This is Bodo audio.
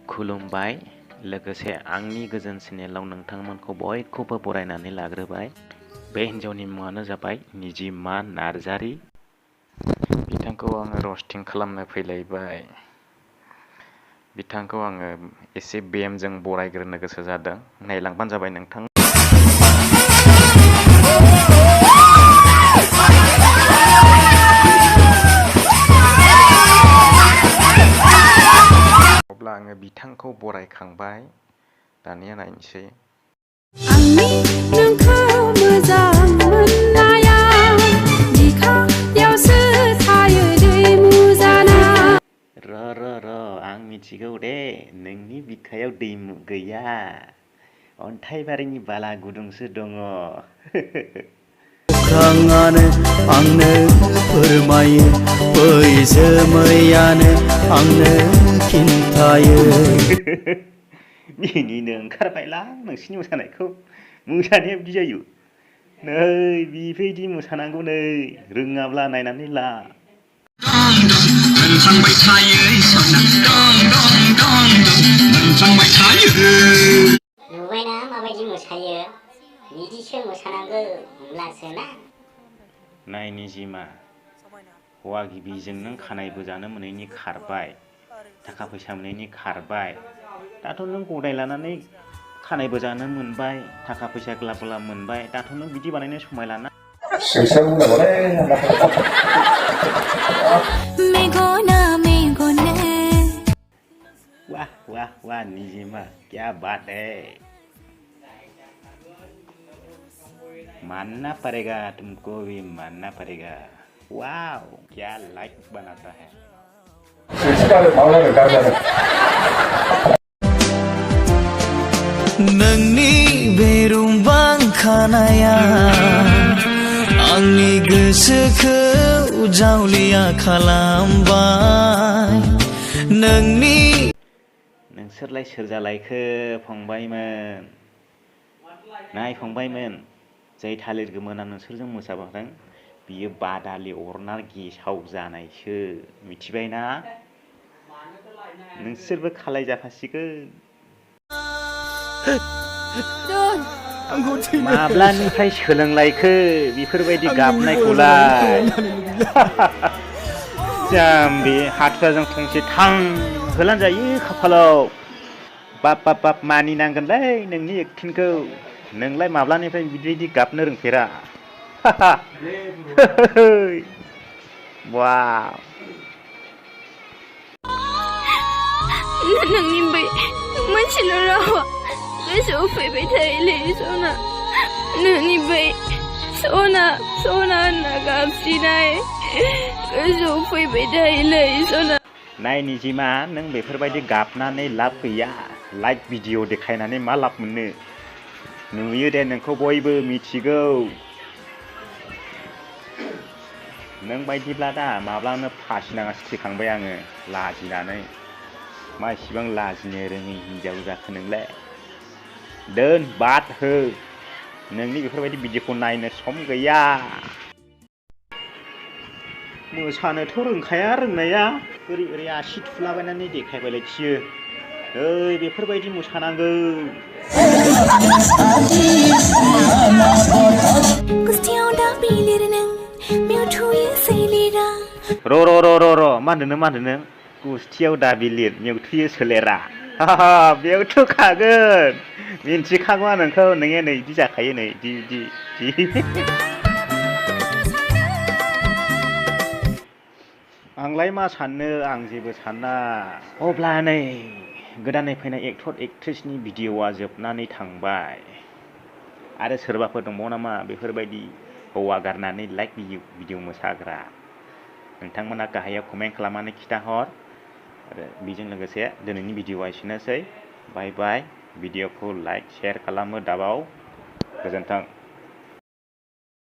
खुलुमबाय लोगोसे आंनि गोजोन चेनेलाव नोंथांमोनखौ बयखौबो बरायनानै लाग्रोबाय। बे हिन्जावनि मुङानो जाबाय निजिमा नार्जारी। बिथांखौ आङो रस्टिं खालामनो फैलायबाय। बिथांखौ आङो एसे बेमजों बरायग्रोनो गोसो जादों। नायलांबानो जाबाय नोंथां। अब्ला आङो बिथांखौ बरायखांबाय। दानिया नायनोसै। आंनि नोंखौ मोजां मोननाया बिखायावसो थायो दैमु जाना। र' आं मिथिगौ दे, नोंनि बिखायाव दैमु गैया, अन्थाइबारिनि बाला गुदुंसो दङ। अख्राङानो आंनो फोरमायो, बै जोमैयानो आंनो खिन्थायो। मिनिनो ओंखारबायलां नोंसिनि मोसानायखौ। मोसानाया बिदि जायो। नै बेबायदि मोसानांगौ, नै रोङाब्ला नायनानै ला। मोनफ्लांबाय थायो मोनफ्लांबाय थायो। नुबायना माबायदि मोसायो? बिदिसो मोसानांगौ होमब्लासो ना। नाय निजिमा, हौवा गिबिजों नों खानाय बोजानो मोनैनि खारबाय, थाखा फैसा मोनैनि खारबाय। दाथ' नों गदाय लानानै खानाय बोजानो मोनबाय, थाखा फैसा ग्लाब ग्लाब मोनबाय। दाथ' नों बिदि बानायनो समाय लाना। वाह निजिमा, क्या बात है। मानना पड़ेगा, तुमको भी मानना पड़ेगा। वाह, क्या लाइक बनाता है। नोंनि बे रुंबां खानाया आंनि गोसोखौ जावलिया खालामबाय। नोंसोरलाय सोर जालायखो फंबायमोन? नाय फंबायमोन, जाय थालिर गोमोना नोंसोरजों मोसाफादों बियो बादालि अरना गेसाव जानायसो, मिथिबायना? नोंसोरबो खालाय जाफासिगोन। माब्लानिफ्राय सोलोंलायखो बेफोरबायदि गाबनायखौलाय? जाम्बि, हाथुराजों फंसे थां होलांजायो खाफालाव। बाप मानिनांगोनलै नोंनि एक्टिंखौ। नोंलाय माब्लानिफ्राय बिदि गाबनो रोंफेरा? वाव। नोंनि बै मोनसेल' रावा गोसोआव फैबाय थायोलै सना। नोंनि बै सना होनना गाबज्रिनाय गोसोआव फैबाय थायोलै सना। नाय निजिमा, नों बेफोरबायदि गाबनानै लाब गैया। लाइक भिडिअ देखायनानै मा लाब मोननो? नुयो दे नोंखौ बयबो मिथिगौ। नों बायदिब्ला दा माब्लानो फासि नांनासो थैखांबाय आङो लाजिनानै। मा इसिबां लाजिनो रोङै हिनजाव जाखो नोंलाय? दोन बाद हो, नोंनि बेफोरबायदि भिडिअखौ नायनो सम गैया। मोसानोथ' रोंखाया रोंनाया, ओरै आसि थुलाबायनानै देखायबायलायथियो। ओइ, बेफोरबायदि मोसानांगौ। र' मा होनदों? गुस्थियाव दाबि लिर, मेउथुयो सोलेरा। बेयावथुखागोन, मिन्थिखागौ आं नोंखौ। नोङो नै इदि जाखायो, नै इदि। आंलाय मा साननो, आं जेबो साना। अब्ला नै गोदानै फैनाय एक्टर एक्ट्रेसनि भिडिअआ जोबनानै थांबाय। आरो सोरबाफोर दंबावो नामा बेफोरबायदि हौवा गारनानै लाइक भिडिअ मोसाग्रा? नोंथांमोना गाहायाव कमेन्ट खालामनानै खिथाहर। आरो बेजों लोगोसे दिनैनि भिडिअआ एसेनोसै। बाय। भिडिअखौ लाइक शेयार खालामो दाबाव। गोजोन्थों।